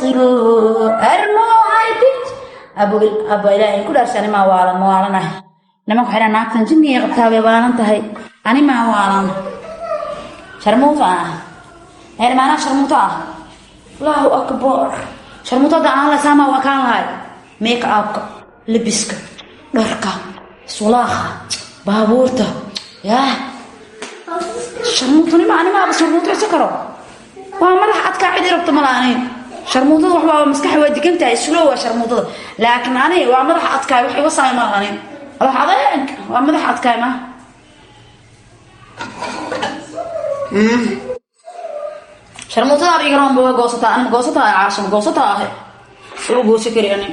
Armo haydid abu abu ilaahay ku dhaarsan ma waalan ma waalanahay. Nimanku waxay dhahaan naagtan jinniga qabtaa, way waalan tahay. Ani ma waalan, sharmuuto ah heel maanaa sharmuuto ah. Allahu akbar, sharmuutada aan la saama waa kaan lahay. Make upka, labiska, dharka, sulaakha, baabuurta, yaa sharmuutonimo. Animaaba sharmuuto isu karo, waa madax adkaa, cidi rabto malaani. Sharmuutada wax waa maskax, waa degan tahay, slow waa sharmuutada, laakiin ani waa madax adkaay, wax iga saamay malaani. Madax adeeg waa madax adkaay ma sharmuutadaaba iga roonba, waa goosataa. Anima goosataa? Caasho ma goosataa ahe? Soo goosa kari ani.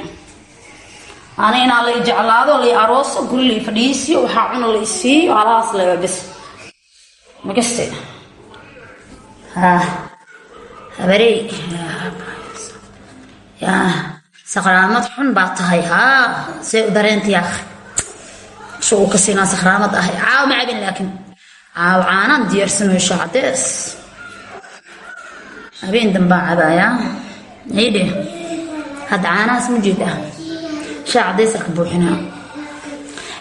Ani inaa la jeclaado, la arooso, guri la fadhiisiyo, waxaa cuna la isiiyo, halahaas lewa bes makaste. Ha habarey, yaa sakhraamad xun baa tahay. Haa, see u dareenta yaa so uu ka siinaa sakhraamad ahay. Caaw ma cabin, laakiin caaw caanaan diyaarsanayo, shaah cadees habeen dambaa cabayaa. Ciidhe hadda caanahaas ma jeeda, shaah cadeesa ka buuxinaa,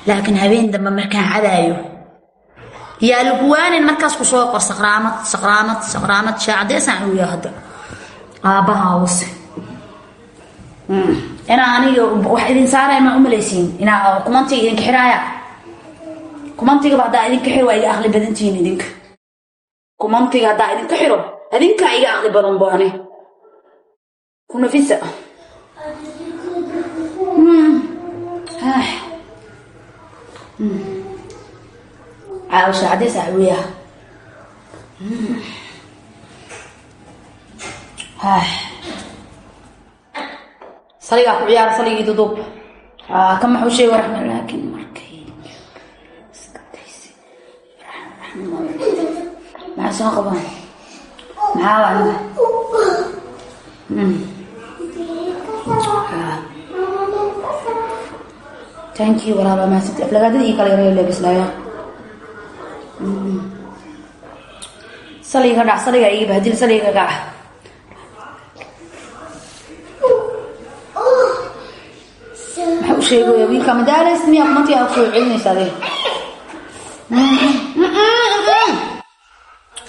laakiin habeen dambe markaan cabaayo yaa laguwaanin. Markaas ku soo qor sakhraamad, sakhraamad, sakhraamad. Shaah cadeesaan cuuyaa hadda. Aabbaha wase inaa aniga wax idin saaraya ma umalaysiin? Inaa kumantiga idinka xiraaya? Kumantigaba haddaa idinka xiro, waa iga aqli badantihiin idinka. Kumantiga haddaa idinka xiro, adinkaa iga aqli badan bo. Ani ku nafisa. Caawsha cadeys cawiya. Saligaa ku ciyaara, saligii dudub ka maxuu sheegi waraxma. Laakiin markay iska daysay, maxaa soo qabaan? Maxaa waa? Thank you walaal, waa mahadsanti. Aflagaadada ii kala yareeyo leebislaaya. Saliga ka dhac, saliga ii bahdil, saliga ka dhac. Maxaa u sheegaya wiilka madaales miya? Kumantii aad soo celinaysa adiga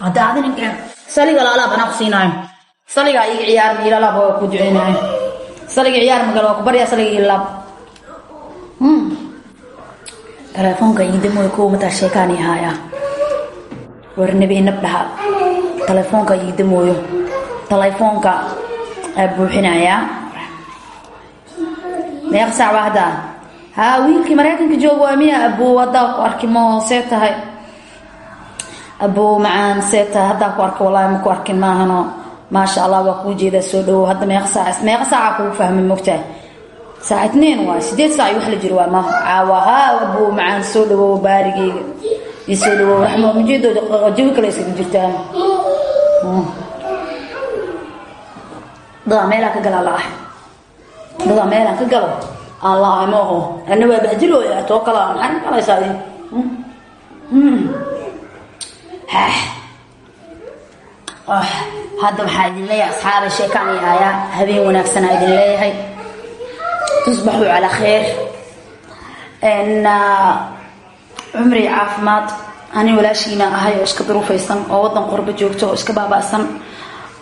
hadda adi ninka saliga laalaab anaa ku siinaayo. Saliga iga ciyaar ma ilalaab, waa ku duceynaayo. Saliga ciyaar magalo, waa ku baryaa, saliga ilaab. Telefoonka iidamooy kow mataa sheekaan i haayaa. War nebi inab dhaha, telefoonka iidamooyo, telefoonka aa buuxinayaa. Meeqa saac baa hadda? Haa, wiilkii Maraykanka jooga waa miya? Abuu, haddaa ku arki mo, see tahay abuu macaan? See tahay? Haddaa ku arka, wallahi ma ku arkin maahano. Maasha Allah, waa kuu jeedaa, soo dhawow. Hadda meeqa saac? Meeqa saaca kugu fahmay? Mogtahay saac 2 waay, 8 saac iyo wax la jiro waa maaha caawa. Haa abuu macaan, soo dhawow, baarigeyga ii soo dhawow. Raxmo majeedooda jawi kale iskaga jirtaan. Dadaa meelaa ka galaa la ah, dadaa meelaan ka galo aan la ahay ma aho. Ana waa bahdilooya too kala, maxaa malaysaa idin? Hadda waxaa idin leeyahay asxaabay, sheekaan ii hayaa. Habeen wanaagsanaa idin leeyahay, tusbaxuu calaa kheer, cumri caafimaad. Ani walaashiina ahay oo iska duruufaysan oo waddan qurbo joogto oo iska baaba'san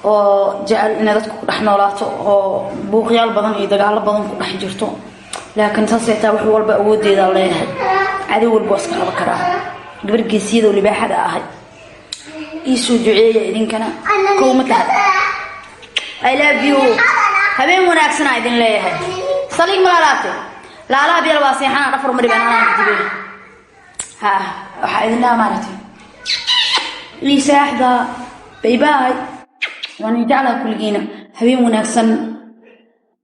oo jecel inay dadku ku dhex noolaato oo buuqyaal badan iyo dagaalo badan ku dhex jirto, laakiin saasay taa wax walba awoodeeda leeyahay. Cadow walba waa iska qaban karaa. Gabar geesiyadoo libaaxada ahay, iisoo duceeya idinkana. Kow ma tahay? I love you, habeen wanaagsanaa idin leeyahay. Saliig ma laalaabtay? Laalaab yar waa seexanaa, dhafar ma dhibaan anaan kadibeen. Ha, waxaa idin dhaha maaragtay liisaaxda. Bye bye, waan idin jeclaha kulligiina. Habeen wanaagsan.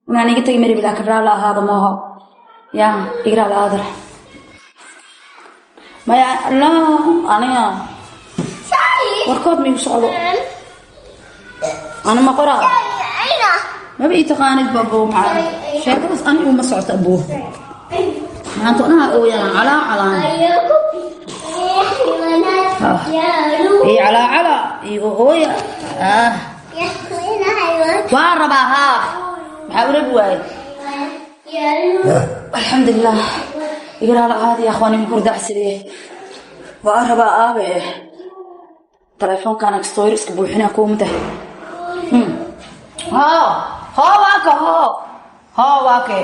Inaan iga tagi mari bilaa kabraa la ahaado maaho, ya igraa la aadar maya la. Aniga warkood ma igu socdo, ana ma qoraa maba ii taqaanid ba abow. Maxaa sheekadaas ani uma socoto abow? Maanta o dhan ooyaan calaa calaan iyo calaa calaa iyo ooya. Waa rabaa haa, maxaa u rabi waaye? Alxamdulilah, igaraala ahaadi akhwaani mkurdacsadee. Waa rabaa aabe, telefoonkaan agstooyr iska buuxinaa kuumta. Hoo hoo, waaka hoo hoo, waake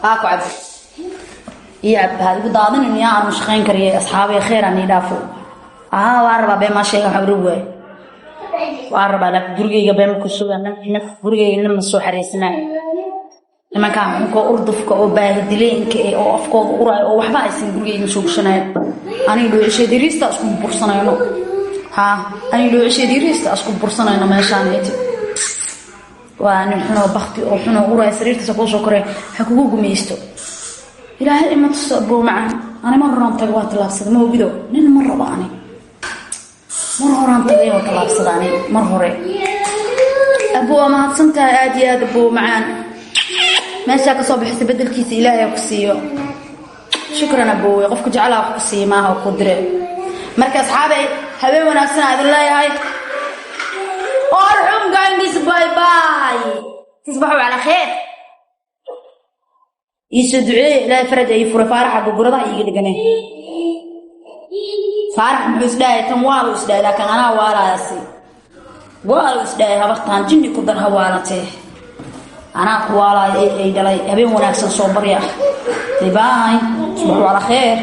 waa ku cab iyo cab, haad igu daadinin yaa aanu shaqayn kariye. Asxaabay, kheer aan ii dhaafo. Aa, waa rabaa, been maa sheega, waxaa urabi waaye? Waa rabaa, laakiin gurigayga been ku sugan, gurigayga nima soo xariisanayo. Nimankaan xunka urdufka oo baahidileenka eh oo afkooda uraayo oo waxba aysan gurigayga soo gashanayo. Aniga dhoocisheed yariista isku bursanayno. Haa, aniga dhoocisheed yariista isku bursanayno meeshaan. Waa nin xunoo bakti oo xunoo uraayo, sariirtiisa kuu soo koray, ha kugu gumaysto. Ilaahay ima tuso, aboo macaan. Ani mar horaan taga, waa tallaabsada, ma ogido nin ma rabo. Ani mar horaan tagay, waa tallaabsada ani mar hore. Aboo, waa mahadsan tahay aad iyo aad, aboo macaan. Meeshaa kasoo bixisa bedelkiisa Ilaahay ku siiyo. Shukran aboowe. Qofka jeclaa wax ku siiya maaha oo ku dire. Marka asxaabay, habeen wanaagsan aa idin leeyahay. Orxum gangis, bye bye, تصبحوا على خير. Iisoo duceeye, Ilaahay faraj ay furay. Faaraxa gurguradaha iiga dhigane. Faarax muxuu isdhahay? Tan waalu isdhahay, laakiin anaa waalaayasi. Waalu isdhahay, habartaan jinni ku dar, ha waalatee. Anaa ku waalaayo ee ay dhalay. Habeen wanaagsan, soo barya. Bye, تصبحوا على خير.